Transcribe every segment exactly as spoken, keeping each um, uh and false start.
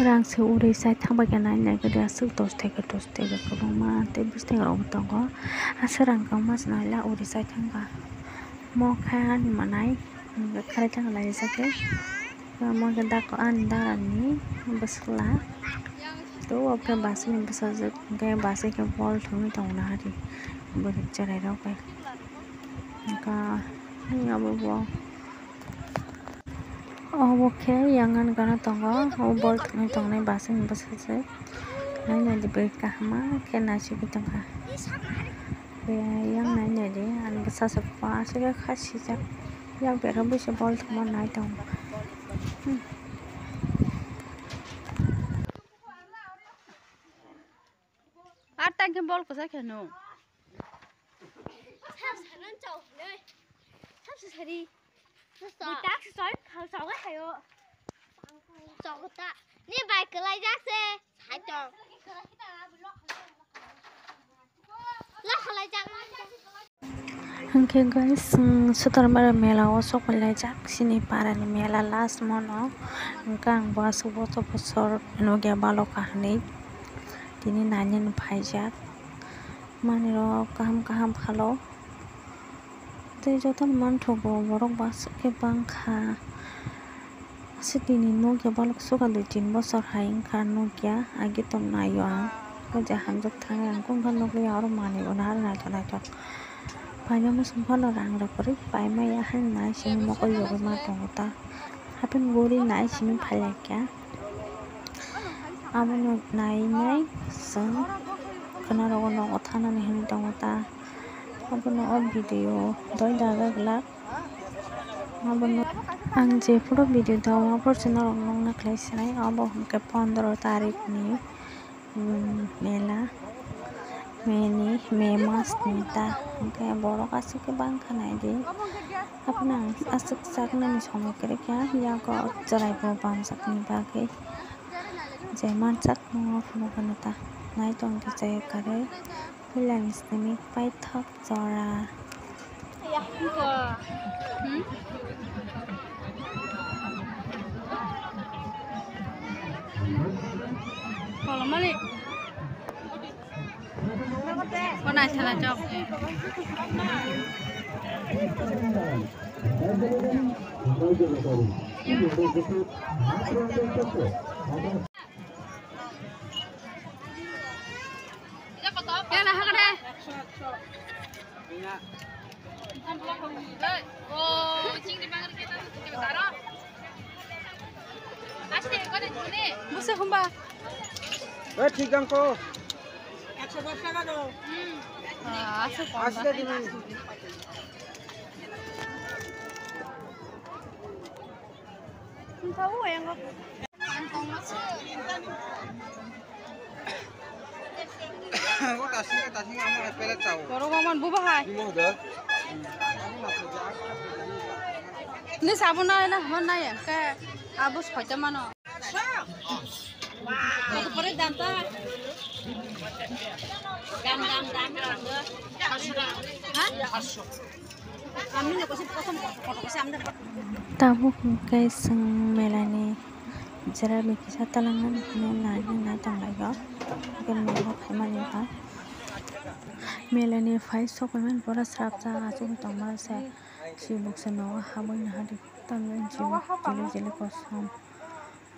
Rang se uri sai thangbai khe nai nai khe aswk dos taka dos taka kwbangma tei bish taka rok bo tongo. Aswk rang kwbangma se nai la uri sai thangkha. Mo khe ani manai kharwi thang lai jagwi. Mo khe dak ani dara ni bwswkla. To o khe bus ni bwsajwk hwnkhe bus khe bol thwngwi tongo nahari bwrwi chwrai rok bai. Hwnkha abo bo. Obo khe yang ani gana tongo, o bol thwngwi tongnai bus ni bwsajwk. Nai nai di bwrwi kaham khe naisingwi tongkha. Yang nai nai di ani bwsajwk bo aswk khe kha sijak. Yang bera buisa bol thwngma nai tongo. Hmm. Ar tang khe bol kwchak khe no. Sab sanan chau hinwi. Sab se sari. Bui tak se choi, khal chau khe hayo. Chau ta. Ni bai kwlai jak se. Hai chau. La khalai jak. Hwnkhe guys, chwng Sutarmara mela o sokpailaijak, chini para ni mela last mano. Hwnkhe ang bo aswk bochor bochor nukya baloka hinwi tini nainani phaijak. Manwi rok kaham kaham phalo. Tei jotono manthogo borok bo aswk khe bangkha. Aswk tini nukya balok suka dui tin bochor hai wngkha nukya age tong naio ang. O je hamjak thangwi ang kung kha nukliya oro manwi bo nahar naithok naithok. Paima muchung phano rang rok kwrwi paimaya haino nai simi mokol yogwi ma tongo ta. Hapeng guri nai simi phailaikha. Abono nainai chwng khwnarogo nogo thanani hinwi tongo ta. Abono o video doi daga glak. Abono ang jephuru video dao aphuru se norok nukna khlai sinai. Obo hwnkhe pondro tarikni, mm, mela, May ni, May mas ni ta. Hwnkhe borok aswk khe bangkha naidi. Abono ang aswk chaknani somoi kwrwikha. Yago chwrairok bamjakni bagwi je manchak nungwi phunukgwino ta. Naitongdi chaya kwrwi. Puilani simi paithak jora. Hmm? Kolomani. Konai thala chok. Busa humba. Oi, thik dang ko. Ekso dos taka do. Hmm. Ah, aswk koma. Aswk taka di. Borok oman buba hai. Ni sabun na na hon na ya ka abu soita mano. Tabuk hwnkhe chwng melani jera bai kisa twlangna hinwi naina nai tonglaio. Hwnkhe mela phaimani ba melani phai sokphaimani pura srapsa achugwi tongma se chibuk se nogo habwi nahardi tamni chibuk jili jili kosom.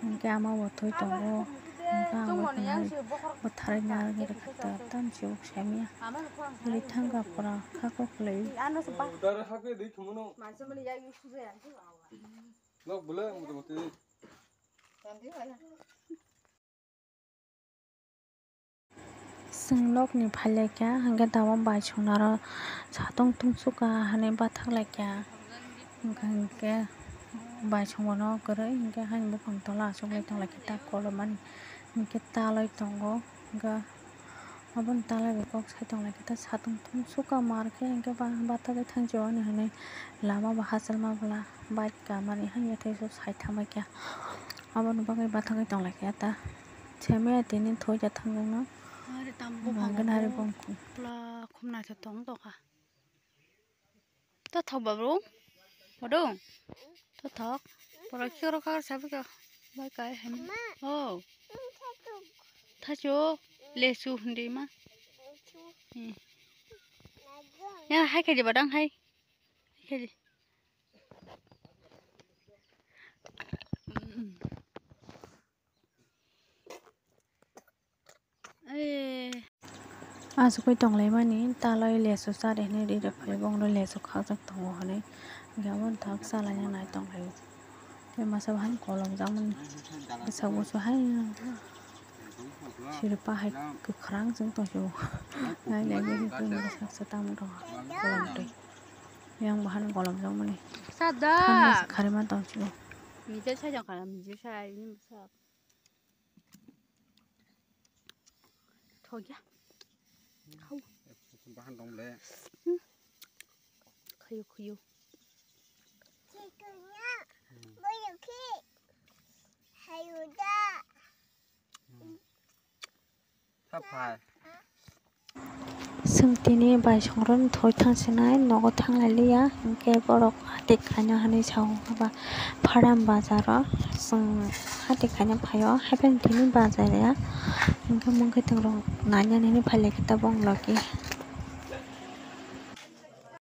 Hwnkhe ama bo thwi tongo. Hwnkhe ang bo khwnai bwtharwi narwgwi rwkha ta, tamni se bo saimanya. Bwrwi thangkha pura kha kok kwlwi. Chwng nokni phailaikha, hwnkhe tabuk bai chwng aro satung tungsukha hinwi bathak laikha. Hwnkhe bai chwng bono kwrwi hwnkhe haini buphang tola achuklai tonglaikha ta kolomani hwnkhe talwi tongo. Hwnkhe aboni talwi bai kok sai tonglaikha ta satung tungsukha mar khe hwnkhe ba bathagwi thangchio ani hinwi lama bo hachalma bwla bike kamani hwnkhe teibo sai thangbaikha. Aboni bagwi bathagwi tonglaikha ta. Semiya tini thoi ja thangjakno. Ari tam buphang hwnkhe nari bo bongkhu. Pula khum naithok tong tongkha. Tothok ba bro? Bodo? Tothok? Poro kiro kar sabi ka. Bai kai hani. Oh. Thacho. Lesu hindi ma. Hmm. Ya, hai kaji badang hai. Hai kaji. Asugwi tonglaimani talai lesu chari hinwi ri rwphai bongno lesu khakjak tongo hinwi. Hwnkhe aboni thak chalaina nai tonglaio. Tei masa bo hai kolom jakmani bwskango se hai siripa hai kwkhwrang chwng tongsibo. Nai nai nai nai bwskango se tamo tongo kolom twi. Yang bo hai kolom jakmani. Sada. Thanma se kharima tongsibo. Mijil sai jang kha, mijil sai ni bwsak. Thokya. Khau. Bahan dong le. Khayo khayo. Chwng tini bai songroni thoi thang sinai nogo thanglai liya, hinkhe borok hati khaina hinwi sao hwnba Pharam bazaro chwng hati khaina phaio, hapheno tini bazar ya, hinkhe mungkhe twrwng nainani hinwi phailai khe tabuk logi.